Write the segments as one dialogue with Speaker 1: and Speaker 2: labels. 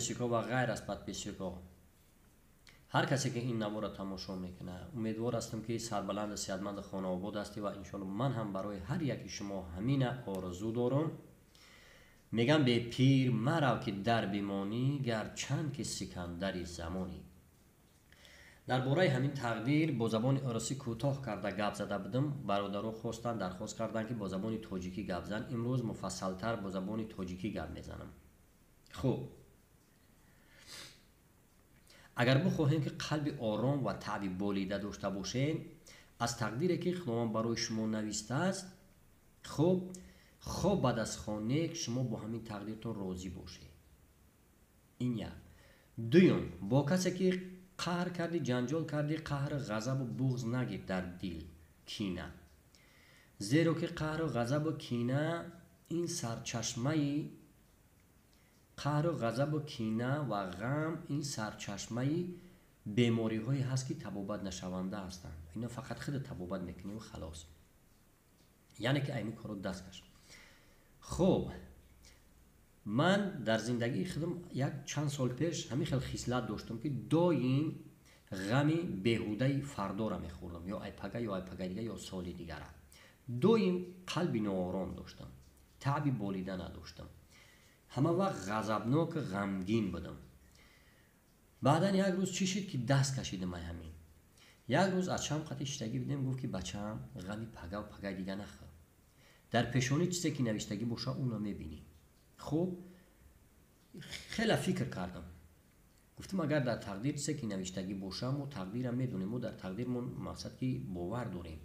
Speaker 1: Подписчикҳо ва ғайр аз подписчикҳо, ҳар касе ки ин наворро тамошо мекунад, умедвор ҳастам, ки сарбаланду сеҳатманду хонаобод ҳастӣ ва иншоалло ман ҳам барои ҳар яки шумо ҳамина орзу дорам. Мегам, бепир марав, ки дар бимонӣ, гарчанд ки сикандари замонӣ. Дар бораи ҳамин тақдир бо забони оросӣ кӯтоҳ карда гап зада будам. Бародаро хостанд, дархост карданд, ки бо забони тоҷикӣ гап зан. Имрӯз муфассалтар бо забони тоҷикӣ гап мезанам. Хуб, агар бихоҳем, ки қалби ором ва таъби болида дошта бошем, аз тақдире, ки Худованд барои шумо навистааст, хуб, хоб баъд аз хонек шумо бо ҳамин тақдиртон розӣ бошед. Ин як. Дуюм, бо касе ки қаҳр кардӣ, ҷанҷол кардӣ, қаҳру ғазабу буғз нагир дар дил, кина, зеро ки қаҳру ғазабу кина ин сарчашмаи қаҳру ғазабу кина ва ғам, ин сарчашмаи бемориҳое ҳаст, ки табобат нашаванда ҳастанд. Ино фақат худат табобат мекуниву халос. Яъне ки айни корро даст каш. Хуб, ман дар зиндагии худам як чанд сол пеш ҳамин хел хислат доштам, ки доим ғами беҳудаи фардора мехӯрдам, ё ай пага, ё ай пагаи дига, ё соли дигара. Доим қалби ноором доштам, таъби болида надоштам, ҳама вақт ғазабноку ғамгин будам. Баъдан як рӯз чӣ шид, ки даст кашидам ай ҳамин? Як рӯз ачам қати иштагӣ будем, гуфт, ки бачаам, ғами пагаву пагаи дига нахӯр, дар пешонӣ чизе ки навиштагӣ боша, ӯно мебинӣ. Хуб, хеле фикр кардам, гуфтам, агар дар тақдир чизе ки навиштагӣ боша, мо тақдирам медонем, мо дар тақдирмон, мақсад ки бовар дорем,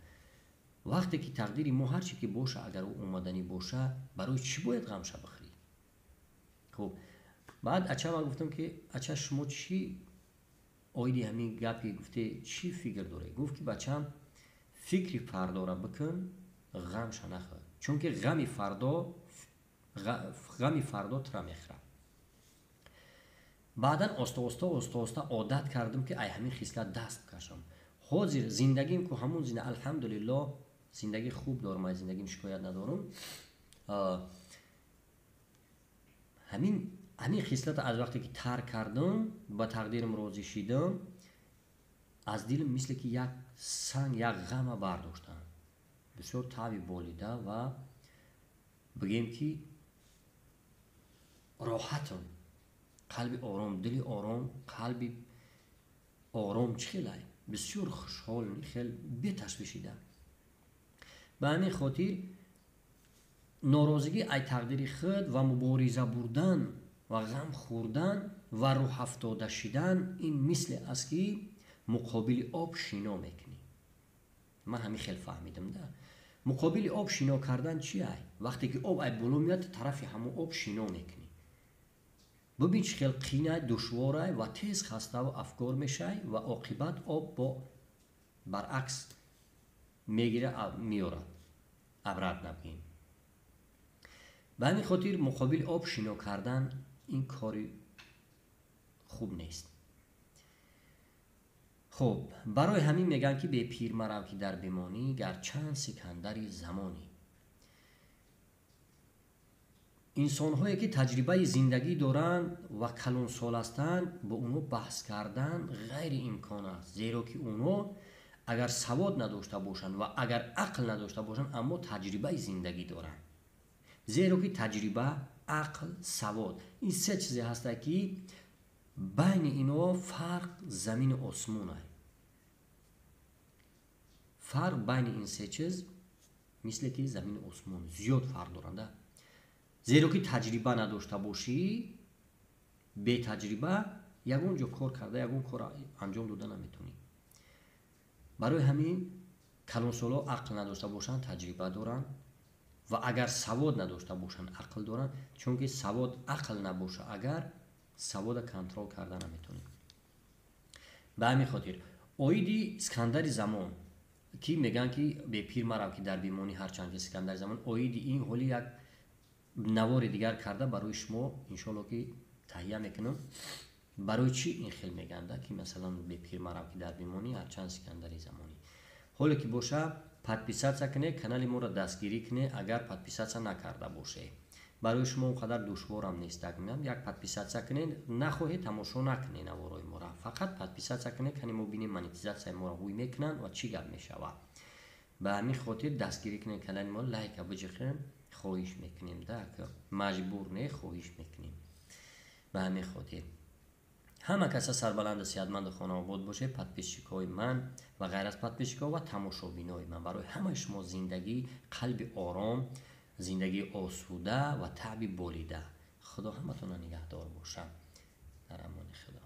Speaker 1: вақте ки тақдири мо ҳар чи ки боша, агар ӯ омаданӣ боша, барои чӣ бояд ғамша бихӯрӣ? Хуб, баъд ача ман гуфтам, ки ача, шумо чӣ оиди ҳамин гапе гуфте, чӣ фикр доред? Гуфт, ки бачам, фикри фардора бикун, ғамша нахӯр, чунки ғами фардо тура мехӯрад. Баъдан оста оста, оста оста одат кардам, ки ай ҳамин хислат даст бикашам. Ҳозир зиндагим ку ҳамун зинда, алҳамдулиллоҳ, зиндагӣ хуб дорам, аз зиндагим шикоят надорам. Ҳамин хислата аз вақте ки тарк кардам, ба тақдирам розӣ шидам, аз дилам мисле ки як санг, як ғама бардоштам. Бисёр таъби болида ва бигем, ки роҳатам, қалби ором, дили ором. Қалби ором чӣ хелай? Бисёр хушҳол, хел беташвишида. Ба ҳамин хотир норозигӣ ай тақдири худ ва мубориза бурдан ва ғам хӯрдан ва рӯҳафтода шидан, ин мисле аст, ки муқобили об шино мекунӣ. Ман ҳамин хел фаҳмидам да. Муқобили об шино кардан чи ай? Вақте ки об ай боло меяд, тарафи ҳамон об шино мекунӣ. Бубин, чӣ хел қинай, душворай ва тез хаставу афгор мешай ва оқибат об бо баръакс мегира, меорад, обратно бигем. Ба ҳамин хотир муқобили об шино кардан ин кори хуб нест. Хуб, барои ҳамин мегӯянд, ки бепир марав, ки дар бимонӣ, гарчанд сикандари замонӣ. Инсонҳое ки таҷрибаи зиндагӣ доранд ва калонсол ҳастанд, бо онҳо баҳс кардан ғайриимкон аст, зеро ки онҳо агар савод надошта бошанд ва агар ақл надошта бошанд, аммо таҷрибаи зиндагӣ доранд. Зеро ки таҷриба, ақл, савод — ин се чизе ҳастанд, ки байни инҳо фарқ замину осмон ай. Фарқ байни ин се чиз мисле ки замину осмон, зиёд фарқ доранда. Зеро ки таҷриба надошта бошӣ, бетаҷриба ягон ҷо кор карда, ягон кор анҷом дода наметавонӣ. Барои ҳамин калонсолҳо ақл надошта бошанд, таҷриба доранд ва агар савод надошта бошанд, ақл доранд, чунки савод ақл набоша, агар савода контрол карда наметавонем. Ба ҳамин хотир оиди Искандари замон, ки мегӯянд, ки бепир марав, ки дар бимонӣ, ҳарчанд ки Искандари замон, оиди ин ҳоли як навори дигар карда барои шумо иншоалло ки таҳия мекунам. Барои чӣ ин хел мегӯянда, ки масалан бепир марав, ки дар бимонӣ, ҳарчанд Искандари замонӣ? Ҳоле ки боша, подписаться кунед, канали моро дастгирӣ кунед, агар подписаться накарда бошед. Барои шумо он қадар душворам нест. Як подписаться кунед, нахоҳед, тамошо накунед наворои моро, фақат подписаться кунед, кани мо бинем, монетизатсияи моро ҳуй мекунанд ва чӣ гап мешавад. Ба ҳамин хотир дастгирӣ кунед канали моро, лайка биҷиқем, хоҳиш мекунем, да, маҷбур не, хоҳиш мекунем. Ба ҳамин хотир ҳама каса сарбаланду сеҳатманду хонаобод бошед. Подписчикҳои ман ва ғайр аз подписчикҳо ва тамошобинои ман, барои ҳамаи шумо зиндагӣ, қалби ором, зиндагии осуда ва таъби болида. Худо ҳаматонро нигаҳдор бошад. Дар амони Худо.